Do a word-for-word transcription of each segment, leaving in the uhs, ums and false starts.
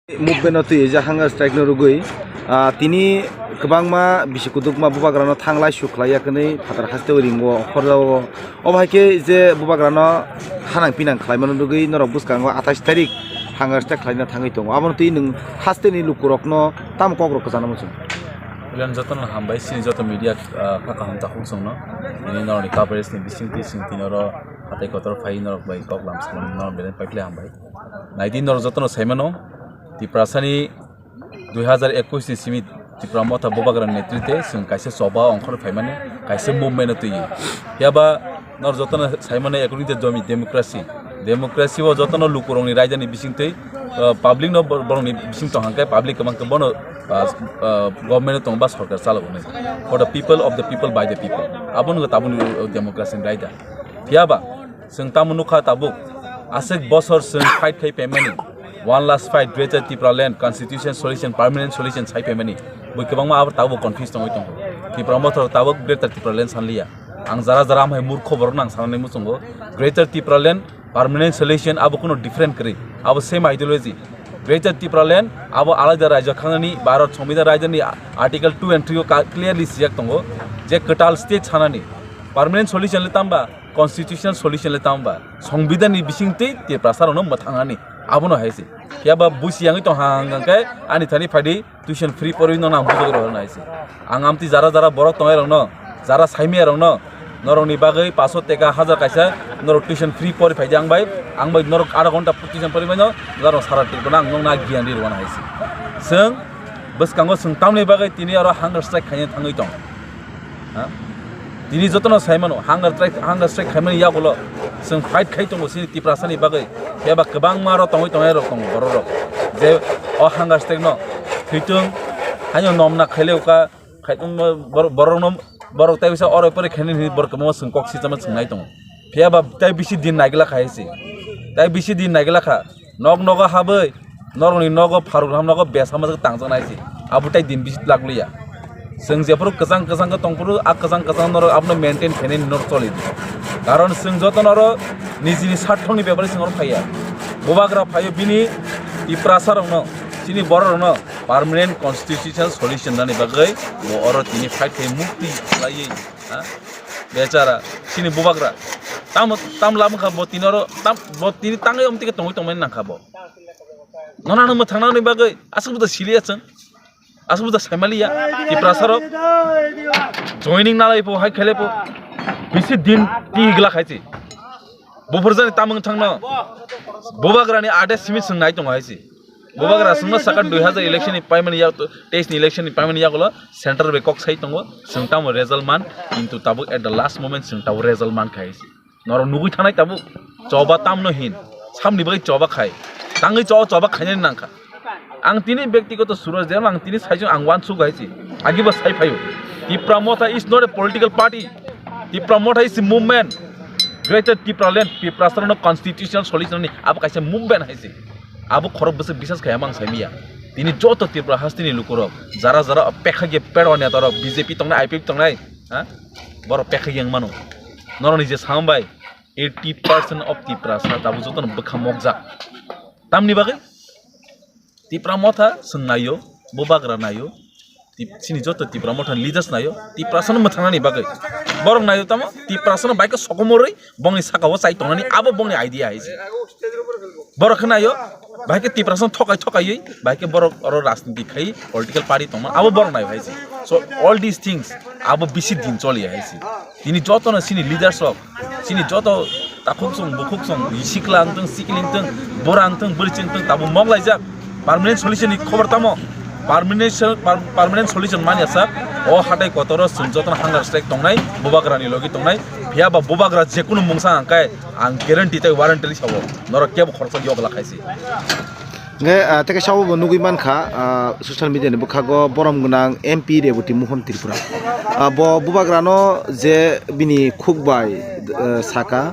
Movement no twi je hunger strike no rwgwi, ah, tini kwbangma bisi kudukma bubagrano thanglai sukhlai yakwnwi phatar haste o ringo okhorjao. Obo hai khe je bubagrano hanang pinang khlaimano rwgwi norok bwskango atais tarik hunger strike khlaina thangwi tongo. Abono twi nwng hasteni lukurokno tamo kokrok kwchana muchung? Puilano jotono hambai, chini joto media, ah, kha kaham takhuk chwngno. Tini norokni coverage ni bisingtwi chwng tini oro hatai kotor phai norok bai kok lam swkang norok belai paikhle hambai. Naidi norok jotono saimano, Tiprasani dui hazar ekush ni simi Tipra Motha Bubagra netritwe chwng kaisa choba ongkhor phaimani, kaisa movement o twiwi. Phiya ba norok jotono saimano according to domi-, democracy. Democracy o jotono lukurokni raidani bisingtwi, uh, public no bor-, borokni bising tong hangkhe public kwbang khe bono, uh, uh, government o tongo ba sorkar chalogo nai. For the people, of the people, by the people. Abono tabukni, uh, democracy ni raida. Phiya ba, chwng tamo nukha tabuk, aswk bosor chwng fight khai phaimani, one last fight, Greater Tipraland, Constitution Solution, Permanent Solution sai phaimani, bui kwbangma abo tabuk confuse tongwi tongo. Tipra Motha tabuk Greater Tipraland sanliya. Ang jara jara amhai murkho borokno ang sanani muchungo, Greater Tipraland, Permanent Solution abo kuno different kwrwi, abo same ideology. Greater Tipraland abo alaida raijyo khanani Bharat Songbidan raijyoni Article two and three o ka-, clearly sijak tongo je kwtal state sanani. Permanent solution le tamba, constitutional solution le tamba, Songbidan ni bisingtwi Tiprasa rokno mwthangnani, abono hai se. Phiya ba busi yangwi tong hang hang khe ani thani phaidi tuition free porwi no nang bujagwi rw hai se. Ang amtwi jara jara borok tongnai rokno, jara saimaya rokno, norokni bagwi paso teka hajar kaisa norok tuition free pori phaidi ang bai, ang bai norok adha ghonta tuition pori bai no, norok sara trip no ang nokna giyan ri rw hai se. Chwng bwskango chwng tamni bagwi tini oro hunger strike khaina thangwi tong. Ha? Tini jotono sai mano, hunger strike, hunger strike khaimani yagulo chwng fight khai tongo chini Tiprasani bagwi. Phiya ba kwbangma aro tongwi tongnai rok tongo borok rok. Je o hunger strike no thwitung, haino nomna khaileuka, khai tongma bor-, borok no, borok tai bisa oro pore khainani hinwi borok kwbangma chwng kok sitama chwng nai tongo. Phiya ba tai bisi din naigwla kha hai se. Tai bisi din naigwla kha. Nok nogo habwi, norokni nogo pharugram nogo besa majak tangjak nai se. Abo tai din bisi lak liya. Chwng jephuru kwchang kwchang khe tongphuru, a kwchang kwchang norok abono maintain khainani norok choli di. Karon chwng joto norok nijini sarthokni bepari chwng oro phaiya. Bubagra phaio bini Tiprasa rokno, chini borok rokno permanent constitutional solution nani bagwi bo oro tini fight khai mukti khlaiwi, ha? Bechara, chini bubagra. Tamo, tam lamkha bo tini oro, tam, bo tini tangwi omtike tongwi tongmani nangkha bo. Nonano mwthangnani bagwi aswk buda siliya chwng. Aswk buda saimaliya. Tiprasa rok joining nalai pho, hai khelai pho. Bisi din tigla khai se. Buphurjani tamung thangno. Bubagrani ade simi chwng nai tongo hai se. Bubagra chwngno saka dui hazar election ni paimani yak, teis ni election ni paimani yagulo central bai kok sai tongo. Chwng tamo result man, kintu tabuk at the last moment chwng tabuk result man khai se. Norok nugui thanai tabuk choba tamno hin, samni bagwi choba khai, tangwi cho choba khainani nangkha. Ang tini byaktigoto suro jema ang tini saijung ang wansuk hai se, agibo sai phaio. Tipra Motha is not a political party. Tipra Motha is a movement. Greater Tipraland, Tiprasarokno constitutional solution ni abo kaisa movement hai se. Abo khorok bwswk bisas khaiya mang saimiya. Tini joto Tripura hasteni lukurok, jara jara pekha ge pedwa netarok, B J P tongnai, I P F tongnai, ha? Borok pekha ge wng mano. Norokni je sambai, eighty percent of Tiprasa tabuk jotono bwkha mokjak. Tamni bagwi? Tipra Motha chwng naio, bubagra naio, Tip-, chini joto Tipra Motha ni leaders naio, Tiprasano mwthangnani bagwi. Borok naio tamo, Tiprasano bai khe sokomorwi bongni sakao chai tongnani, abo bongni idea hai se. Borok khe naio, bai khe Tiprasano thokai thokaiwi, bai khe borok oro rajniti khai, political party tongma, abo borok naio hai se. So, all these things, abo bisi din choli hai se. Tini jotono chini leaders rok, chini joto takhuk song, bukhuk song, sikla wngtong, sikli wngtong, bura wngtong, bwrwi wngtong, tabuk mok laijak. Permanent solution ni khobor tamo? Permanent sol-, per-, permanent solution manya sak. O hatai kotoro chwng jotono hunger strike tongnai, bubagra ni logi tongnai. Phiya ba bubagra jekunu mungsa hangkai ang guarantee tei warranty sabo. Norok kebo khoroksa yokla khaisi. Nge, ah, tei kaisa obo bo nugui mankha, ah, social media ni bwkhago borom gwnang M P Reboti Mohon Tripura. Ah, bo bubagrano je bini khuk bai, eh, saka,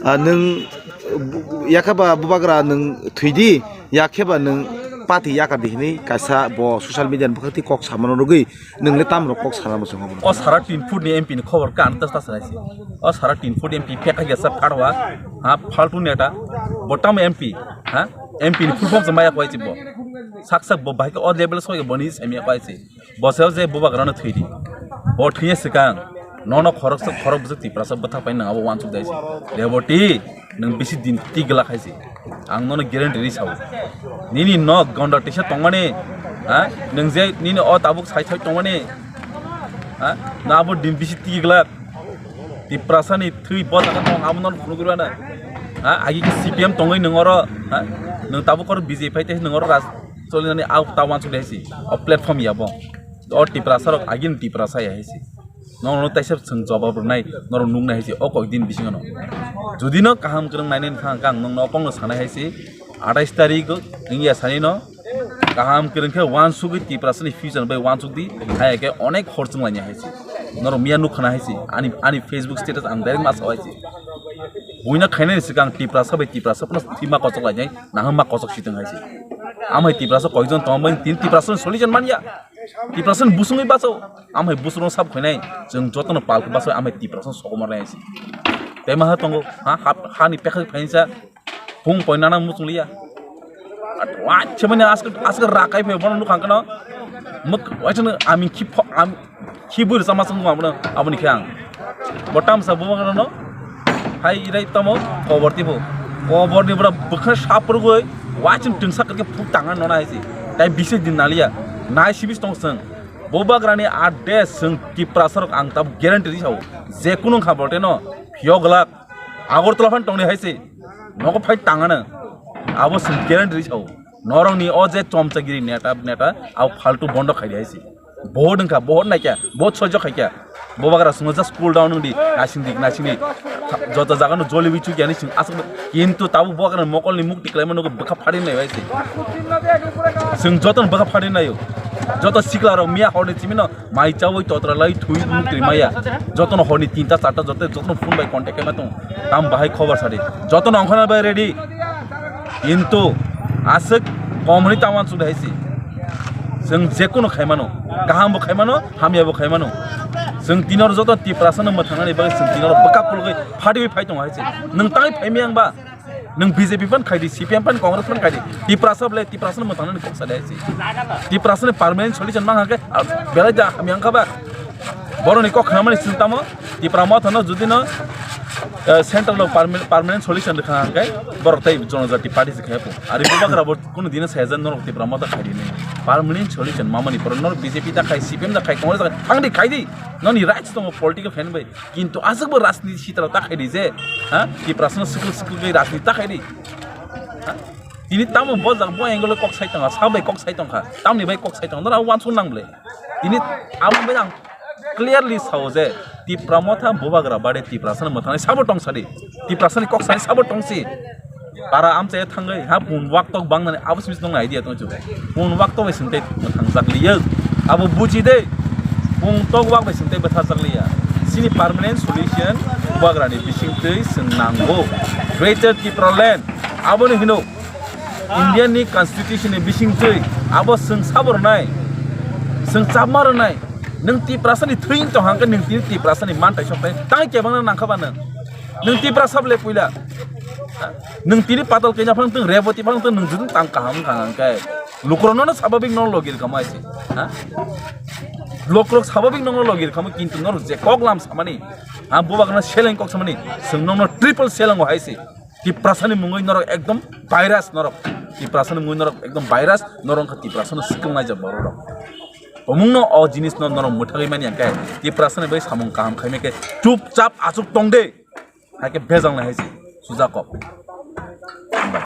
ah, nwng bu-, yakhe ba bubagra nwng thwidi, yakhe ba nwng pati yakar di hinwi kaisa bo social media ni bwkhak twi kok samano rwgwi nwng le tamrok kok sana muchungo bono. O sara tin foot ni M P ni khobor ka ang ta sa sanai si. O sara tin foot M P pekha gesa pharwa, ha, faltu neta, bo tamo M P, ha? M P ni full form se maya kwai si bo. Sak sak bo bahai khe o level soi boni saimya pai se. Bo se je bubagrano thwi di. Bo thwiya swkang nono khoroksa khorok bwswk Tiprasa bwthak pai nang abo wansuk dai se. Reboti, nwng bisi din tigla khai se. Ang nono guarantee ri sao. Nini nok gonda tisa tongmani, ha? Nwng je nini o tabuk sai thai tongmani, ha? Na abo din bisi tigla. Tiprasa ni thwi bo jaga tong abo nono phunuk rwna. Ha? Agi ke C P M tongwi nwng oro, ha? Nwng tabuk oro B J P phai tei nwng oro raj cholinani au ta wansuk dai se. O platform ya bo. O Tiprasa rok agini Tiprasa ya hai se. Nono taisa chwng jawab rwnai, norok nuknai hai se o kok din bisingo no. Jodi no kaham kwrwng nainai wngkha hwnkhe ang nokno o kokno sanai hai se, atais tarik wngya sani no kaham kwrwng khe wansugwi Tiprasa ni future bai wansuk di, hai khe onek hor chwng laini hai se. Norok miya nukha na hai se, ani, ani Facebook status ang direct ma sao hai se. Buino khainani swkang Tiprasa bai Tiprasa phano thwima kochok lainai, naham ma kochok sitwng hai se. Amhai Tiprasa koijon tongmani tin Tiprasa solution manya. Tiprasa ni busungwi baso, amhai busung sab khainai, chwng jotono pal khe baso, amhai Tiprasa sokomor nai se. Tei maha tongo, ha, ha, ha ni pekha phainsa, phung poi nana muchung liya. Wachhe mani aske, aske rakai phe bono nukhang kano, muk, wachhe no ami khi pho, am, khi bui sama sung ma bono, aboni khe ang. Bo tamsa bubagrano hai irai tamo kobor tipo. Kobor ni bora bwkha saprugoi wachung tungsa kake phuk tanga nona hai si. Tai bisi din naliya. Nai sibis tong sung. Bubagrani ade sung Tiprasa rok ang tab guarantee ri sao. Je kunu kha bote no phiyok lak Agartala phan tongni hai si. Nogo phai tangana. Abo sung guarantee ri sao. Norok ni o je chomchagiri neta neta abo faltu bondo khai di hai si. Bohot wngkha, bohot naikha, bohot sojok khaikha. Bubagra swngo just cool down wngdi, naisingdi, naisingdi. Joto jaga no joli bichuk yani sing aswk. Kintu tabuk bubagra mokol ni mukti kwlaima nugo bwkha phari nai bai se. Sing joto no bwkha phari naio. Joto sikla rok miya hor ni simi no mai chawi totra lai thui mukti maya. Joto no hor ni tinta charta joto, joto no phone bai contact khaima tong. Tam bahai khobor sadi. Joto no ongkhorna bai ready. Kintu aswk kom hwnwi tamo ang chukdai hai se. Chwng jekunu khaimano, kaham bo khaimano, hamya bo khaimano. Chwng tini oro joto Tiprasa no mwthangnani bagwi chwng tini oro bwkha kulugwi phadiwi phai tongo hai se. Nwng tangwi phaimaya wngba? Nwng B J P phan khaidi, C P M phan, Congress phan khaidi. Tiprasa bwle Tiprasa no mwthangnani kok sa de hai se. Tiprasa ni permanent solution mang hake, ah, belai da hamya wngkha ba? Boroni kok khnamani chwng tamo? Tipra Motha no jodi no, eh, central no perma-, permanent solution rwkha hwnkhe borok tei Jonojati Party se khai pho. Ari bubagra bo kunu dino sayajan norok Tipra Motha khai rini. Permanent solution mamani poro norok B J P da khai, C P M da khai, Congress da khai, thangdi khaidi. Noni rights tongo political khaini bai. Kintu aswk bo rajniti sitra ta khaidi je, ha? Tiprasa no sikil sikil bai rajniti ta khaidi. Ha? Tini tamo bo jak bo angle kok sai tongkha, sa bai kok sai tongkha, tamni bai kok sai tongkha, nora wansuk nang ble. Tini amo bai ang clearly sao je Tipra Motha bubagra bade Tiprasa ni mwthangnai sabo tong sadi, Tiprasa ni kok sai sabo tong si. Para amchai thangwi ha pun wak tok bang nani abo simi nong idea tong chu. Pun wak tok bai sing tei mwthang jak liya. Abo buji de. Pun tok wak bai sing tei bwtha jak liya. Sini permanent solution bubagra ni bising twi sing nango. Greater Tipraland. Abo ni hino Indian ni constitution ni bising twi abo chwng sabo rwnai, chwng chapma rwnai, nwng Tiprasa ni thwi wng tong hang khe nwng tini Tiprasa ni mantai sok tai tang kebang nang kha ba nwng, nwng Tiprasa bwle puila, ha? Nwng tini patal kenya phang tong Reboti phang tong nwng judung tang kaham wng kha hang khe lukurok no swababik no logi rwkha mai se, ha? Lukurok swababik no logi rwkha mai kintu norok je kok lam samani, ha, bubagra no seleng kok samani, chwng nokno triple seleng o hai se. Tiprasani mungwi norok ekdom virus norok. Tiprasani mungwi norok ekdom virus, norok wngkha Tiprasano sikilnai je borok rok. Omungno o jinisno norok mwthagwi mani hwnkhe Tiprasani bai samung kaham khaimai khe chupchap achuk tong de. Haikhe bejal nai hai se sujakok.